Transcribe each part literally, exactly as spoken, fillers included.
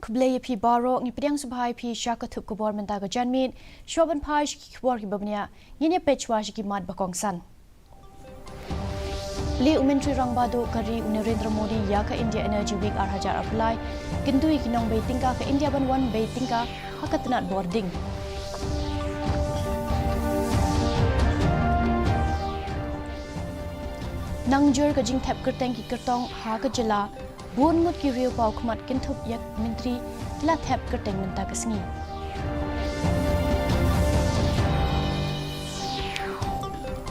Khublei ïa phi baroh, ngi pdiang sngewbha ïa phi sha ka thup khubor mynta ka janmiet. Shuwa ban phai sha ki khubor kiba bniah, ngin ïa peit shuwa sha ki mat ba kongsan. Plie u Myntri Rangbah Duh ka ri u Narendra Modi ïa ka India Energy Week ar hajar arphew lai, kyntu ïa ki nongbei tyngka ka India ban wan bei tyngka ha ka tnat bording. Nangjur ka jingthep kyrteng ki kyrtong ha ka jylla, bun ngut ki riew paw khmat kynthup ïa ki myntri ki la thep kyrteng mynta ka sngi.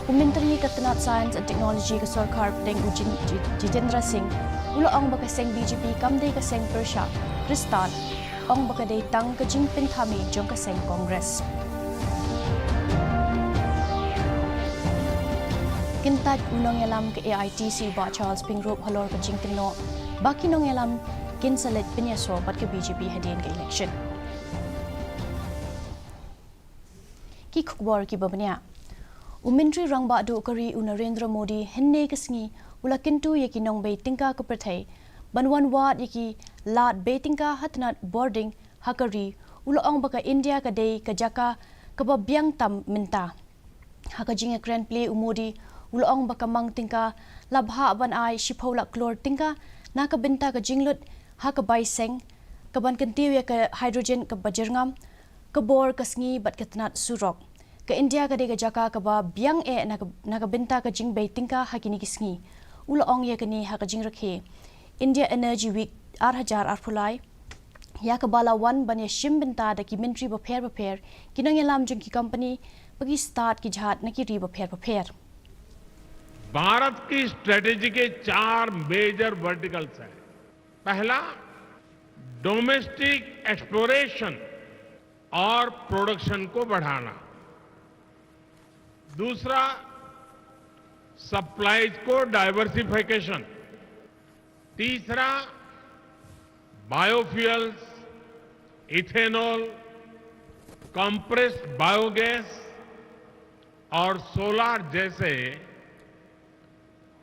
U Myntri ka tnat Science and Technology ka sorkar pdeng u Jin-, Ji-, Jitendra Singh u la ong ba ka seng B J P kam dei ka seng pyrshah, pyrstad, ong ba ka dei tang ka jingpynthame jong ka seng Congress. Kyntait u nongïalam ka A I T C u Bah Charles Pyngrope halor ka jingkynnoh ba ki nongïalam kin sa leit pynïasoh bad ka B J P hadien ka election. Ki khubor kiba bniah. U Myntri Rangbah Duh ka ri u Narendra Modi hynne ka sngi u la kyntu ïa ki nongbei tyngka ka pyrthei ban wan wad ïa ki lad bei tyngka ha tnat bording ha ka ri, u la ong ba ka India ka dei ka jaka kaba biang tam mynta. Ha ka jingïakren plie u Modi u la ong ba ka mang tyngka la bhah ban ai shiphew lak klur tyngka na ka bynta ka jinglut ha ka bai seng, kaban kyntiew ïa ka hydrogen kaba jyrngam, ka bor ka sngi bad ka tnat surok. Ka India ka dei ka jaka kaba biang eh na ka, na ka bynta ka jingbei tyngka ha kine ki sngi. U la ong ïa kane ha ka jingrakhe India Energy Week ar hajar arphew lai, ïa kaba la wan ban ïashim bynta da ki myntri bapher bapher, ki nongïalam jong ki company bad ki stad ki jait na ki ri bapher bapher. भारत की स्ट्रेटजी के चार मेजर वर्टिकल्स हैं। पहला, डोमेस्टिक एक्सप्लोरेशन और प्रोडक्शन को बढ़ाना। दूसरा, सप्लाईज को डाइवर्सिफिकेशन। तीसरा, बायोफ्यूल्स, इथेनॉल, कंप्रेस्ड बायोगैस और सोलार जैसे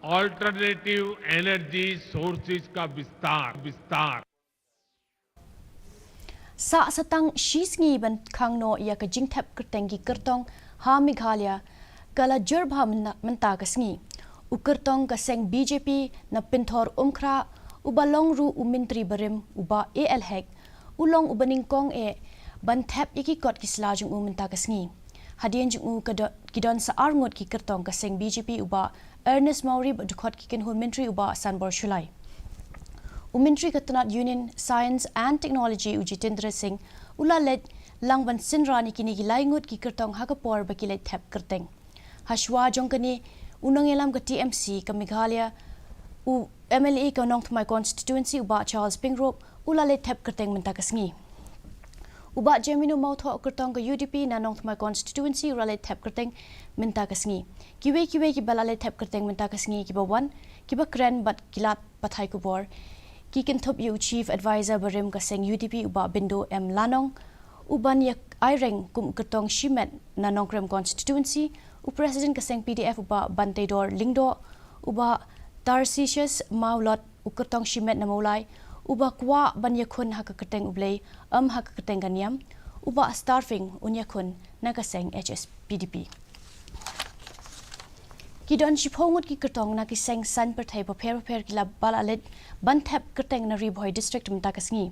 अल्टरनेटिव एनर्जी सोर्सेज का विस्तार विस्तार। Sah satang shi sngi ban khang noh ïa ka jingthep kyrteng ki kyrtong ha Meghalaya, ka la jur bha mynta, mynta ka sngi. U kyrtong ka seng B J P na Pynthorumkhrah, uba long ruh u Myntri barim u Bah A L Hek, u long uba nyngkong eh ban thep ïa ki kot ki sla jong u mynta ka sngi. Hadien jong u ka do-, ki don sa ar ngut ki kyrtong ka seng B J P u Bah Ernest Mawrie bad dkhot ki kynhun myntri u Bah Sanbor Shullai. U Myntri ka tnat Union Science and Technology u Jitendra Singh u la leit lang ban synran ïa kine ki lai ngut ki kyrtong ha ka por ba ki leit thep kyrteng. Hashwa jong kane, u nongïalam ka T M C ka Meghalaya, u M L A ka Nongthymmai constituency u Bah Charles Pyngrope u la leit thep kyrteng mynta ka sngi. U Bah Jemino Mawthoh u kyrtong ka U D P na Nongthymmai constituency u la leit thep kyrteng mynta ka sngi. Kiwei kiwei kiba la leit thep kyrteng mynta ka sngi kiba wan, kiba kren bad ki lad pathai khubor, ki kynthup ïa u Chief Advisor barim ka seng U D P u Bah Bindo M Lanong, u ban ïa ai reng kum u kyrtong shimet na Nongkrem constituency, u President ka seng P D F u Bah Banteidor Lyngdoh, u Bah Tarcisius Mawlot u kyrtong shimet na Mawlai, uba kwah ban ïakhun ha ka kyrteng U Blei, em ha ka kyrteng ka niam, u Bah Starfing un ïakhun na ka seng H S P D P. Ki don shiphew ngut ki kyrtong na ki seng saiñ pyrthei bapher bapher kiba la leit ban thep kyrteng na Ri Bhoi District mynta ka sngi.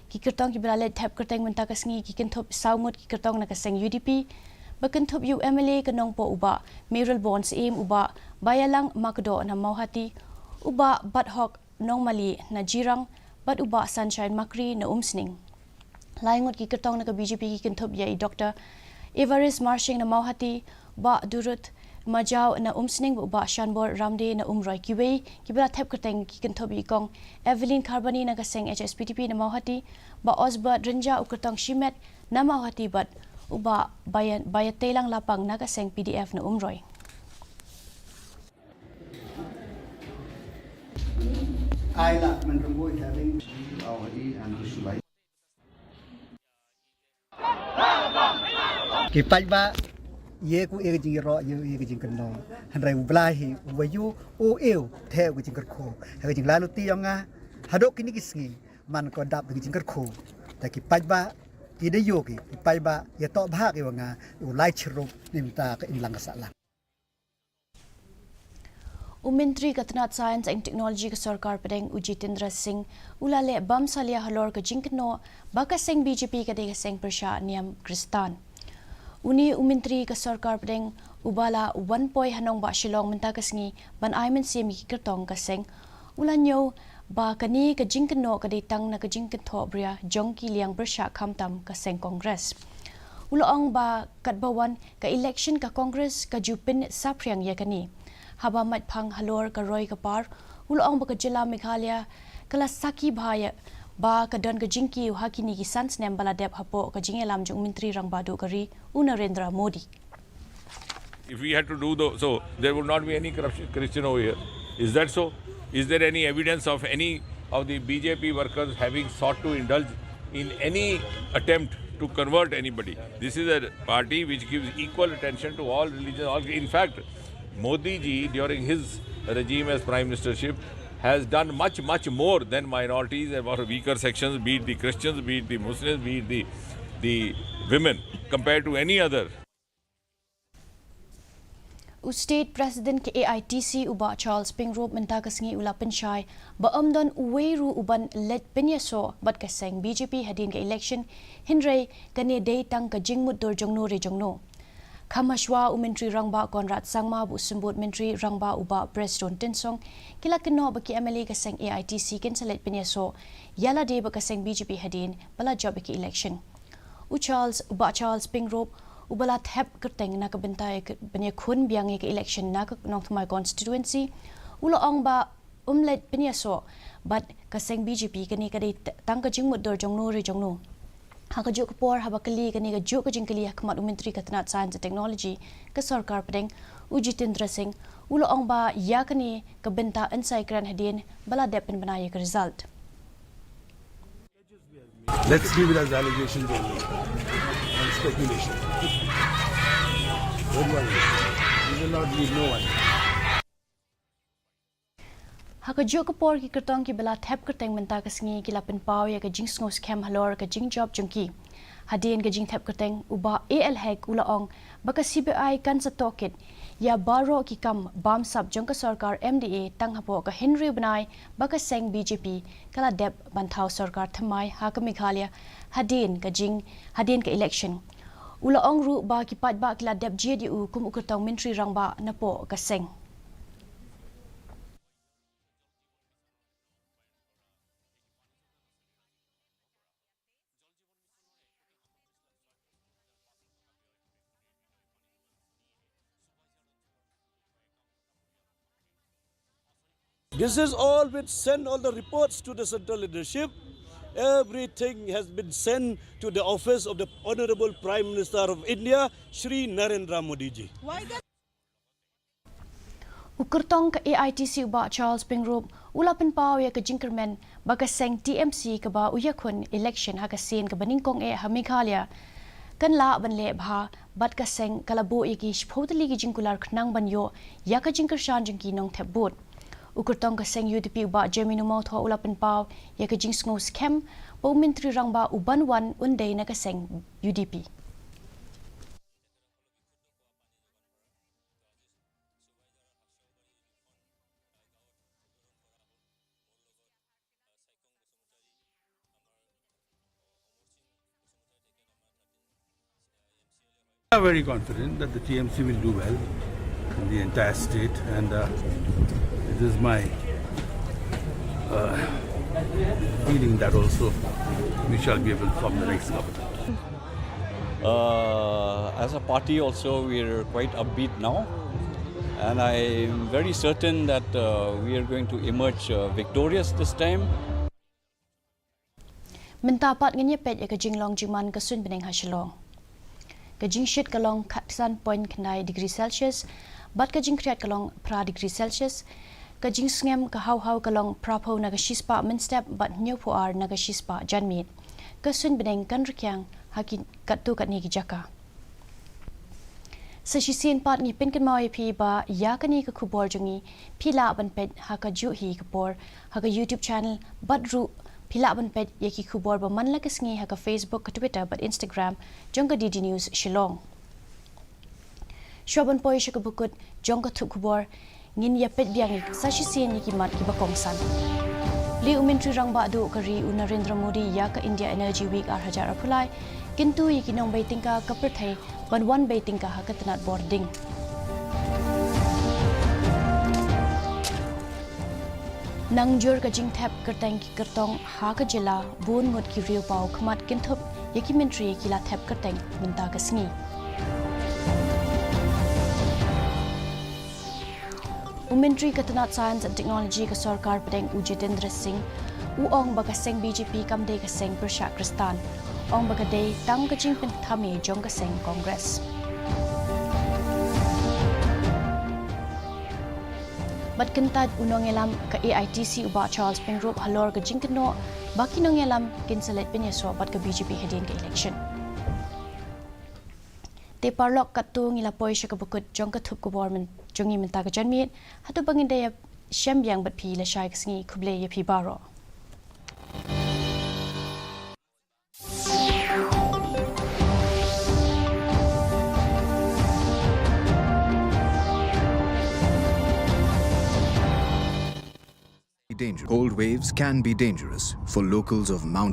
Ki kyrtong kiba la leit thep kyrteng mynta ka sngi ki kynthup saw ngut ki kyrtong na ka seng U D P, ba kynthup ïa u M L A ka Nongpoh u Bah Mayralborn Syiem, u Bah Baialang Makdoh na Mawhati, u Bah Bathok Nongmali na Jirang, bad u Bah Sunshine Makri na Umsning. Lai ngut ki kyrtong na ka B J P ki kynthup ïa i Doctor Evarist Marshing na Mawhati, Bah Durut Majaw na Umsning, bad u Bah Shanbor Ramde na Umroi. Kiwei kiba la thep kyrteng ki kynthup ïa i Kong Evelyn Kharbani na ka seng H S P D P na Mawhati, Bah Osbert Rynjah u kyrtong shimet na Mawhati, bad u Bah Baya-, Bayateilang Lapang na ka seng P D F na Umroi. I, Lakman Rymbui, having Awadi and Kushulai. Ki paidbah, ïa ku ïa ka jingïaroh, ïa, ïa ka jingkynnoh. Hynrei U Blai hi uba ïoh, u ïoh, te u ka jingkyrkhu. Ha ka jinglaluti jong nga, haduh kine ki sngi, Man ko dap da ki jingkyrkhu. Da ki paidbah, ki da ïoh ki, ki paidbah, ïa toh bha ki wa nga, u lai chirup, ni mynta ka imlang ka sahlang. U Myntri ka tnat Science and Technology ka Sorkar Pdeng u Jitendra Singh, u la leh bam salia halor ka jingkynnoh, ba ka seng B J P ka dei ka seng pyrshah niam Khristan. Une u Myntri ka Sorkar Pdeng, u ba la wan poi ha nongbah Shillong mynta ka sngi, ban ai mynsiem ïa ki kyrtong ka seng. U la ñiew, ba kane ka jingkynnoh ka dei tang na ka jingkynthoh bria jong ki liang pyrshah khamtam ka seng Congress. U la ong ba katba wan ka election ka Congress ka ju pynsaphriang ïa kane. Haba mait phang halor ka roi ka par, u la ong ba ka jylla Meghalaya, ka la sakhi bha ïa, ba ka don ka jingkiew ha kine ki san snem ba la dep hapoh ka jingïalam jong u Myntri Rangbah Duh ka ri, u Narendra Modi. If we had to do the, so, there would not be any corruption, corruption over here. Is that so? Is there any evidence of any of the B J P workers having sought to indulge in any attempt to convert anybody? This is a party which gives equal attention to all religions. All, in fact, Modi ji, during his regime as Prime Ministership, has done much, much more than minorities and for weaker sections, be it the Christians, be it the Muslims, be it the, the women, compared to any other. U State President ka A I T C u Bah Charles Pyngrope mynta ka sngi u la pynshai, ba ym don uwei ruh u ban leit pynïasoh bad ka seng B J P hadien ka election, hynrei kane dei tang ka jingmutdur jongno re jongno. Kham hashwa u Myntri Rangbah Conrad Sangma bad u Symbud Myntri Rangbah u Bah Prestone Tynsong, ki la kynnoh ba ki M L A ka seng A I T C kin sa leit pynïasoh ïa lade bad ka seng B J P hadien ba la jop ïa ka election. U Charles, u Bah Charles Pyngrope, u ba la thep kyrteng na ka bynta ïa ka, ban ïakhun biang ïa ka election na ka Nongthymmai constituency, u la ong ba um leit pynïasoh bad ka seng B J P, kane ka dei t-, tang ka jingmutdur jongno re jongno. Ha kajuh ka por haba kylli kane kajuh ka jingkylli ha khmat u Myntri ka tnat Science and Technology ka Sorkar Pdeng, u Jitendra Singh, u la ong ba ïa kane ka bynta yn sa ïakren hadien ba la dep pynbna ïa ka result. Let's leave it as allegations only and speculation. Don't worry. We will not leave no one. Ha kajuh ka por ki kyrtong kiba la thep kyrteng mynta ka sngi ki la pynpaw ïa ka jingsngew skhem halor ka jingjop jong ki. Hadien ka jingthep kyrteng u Bah A L Hek u la ong ba ka C B I kan sa tohkit ïa baroh ki kam bamsap jong ka sorkar M D A tang hapoh ka hynriew bnai ba ka seng B J P ka la dep ban thaw sorkar thymmai ha ka Meghalaya hadien ka jing, hadien ka election. U la ong ruh ba ki paidbah ki la dep jied ïa u kum u kyrtong Myntri Rangbah napoh ka seng. This is all been sent, all the reports to the central leadership. Everything has been sent to the office of the Honorable Prime Minister of India, Shri Narendra Modi ji. Why the U kyrtong ka A I T C u Bah Charles Pyngrope u la pynpaw ïa ka jingkyrmen ba ka seng T M C kaba u ïakhun election ha ka sien kaba nyngkong eh ha Meghalaya kan lah ban leh bha bad ka seng ka la buh ïa ki shiphew tylli ki jingkular khnang ban ïoh ïa ka jingkyrshan jong ki nongthep vote. U kyrtong ka seng U D P u Bah Jemino Mawthaw u la pynpaw ïa ka jingsngew skhem ba u Myntri Rangbah u ban wan un dei na ka seng U D P. We are very confident that the T M C will do well in the entire state, and uh, it is my uh, feeling that also we shall be able to form the next government. Uh, as a party also, we are quite upbeat now, and I am very certain that uh, we are going to emerge uh, victorious this time. Mynta pat ngin ïa peit ïa ka jinglong jingman ka suiñ bneng ha Shillong. Ka jingshit ka long khatsan point khyndai degree Celsius, bad ka jingkhriat ka long phra degree Celsius, ka jingsngem ka haw haw ka long phraphew na ka shispah mynstep bad hynñiewphew ar na ka shispah janmiet. Ka suiñ bneng kan rkhiang ha ki katto katne ki jaka. Sa shisien pat ngi pynkynmaw ïa phi ba ïa kane ka khubor jong ngi phi lah ban peit ha kajuh hi ka por ha ka YouTube channel bad ruh Phi lah ban peit ïa ki khubor ba man la ka sngi ha ka Facebook, ka Twitter bad Instagram jong ka D D News Shillong. Shuwa ban poi sha kaba kut jong ka thup khubor, ngin ïa peit biang sa shisien ïa ki mat kiba kongsan. Leh u Myntri Rangbah Duh ka ri u Narendra Modi ïa ka India Energy Week ar hajar arphew lai, kyntu ïa ki nongbei tyngka ka pyrthei ban wan bei tyngka ha ka tnat bording. Nang jur ka jingthep kyrteng ki kyrtong ha ka jylla, bun ngut ki riew paw khmat kynthup ïa ki myntri ki la thep kyrteng mynta ka sngi. U Myntri ka tnat Science and Technology ka sorkar pdeng u Jitendra Singh u ong ba ka seng B J P kam dei ka seng pyrshah Khristan. Ong ba ka dei tang ka jingpynthame jong ka seng Congress. Bad kyntait u nongïalam ka A I T C u Bah Charles Pyngrope halor ka jingkynnoh ba ki nongïalam kin sa leit pynïasoh bad ka B J P hadien ka election. Te paralok, katto ngi la poi sha kaba kut jong ka thup khubor myn-, jong ngi mynta ka janmiet. Haduh ba ngin da ïashem biang bad phi lashai ka sngi, khublei ïa phi baroh. Danger. Cold waves can be dangerous for locals of mountain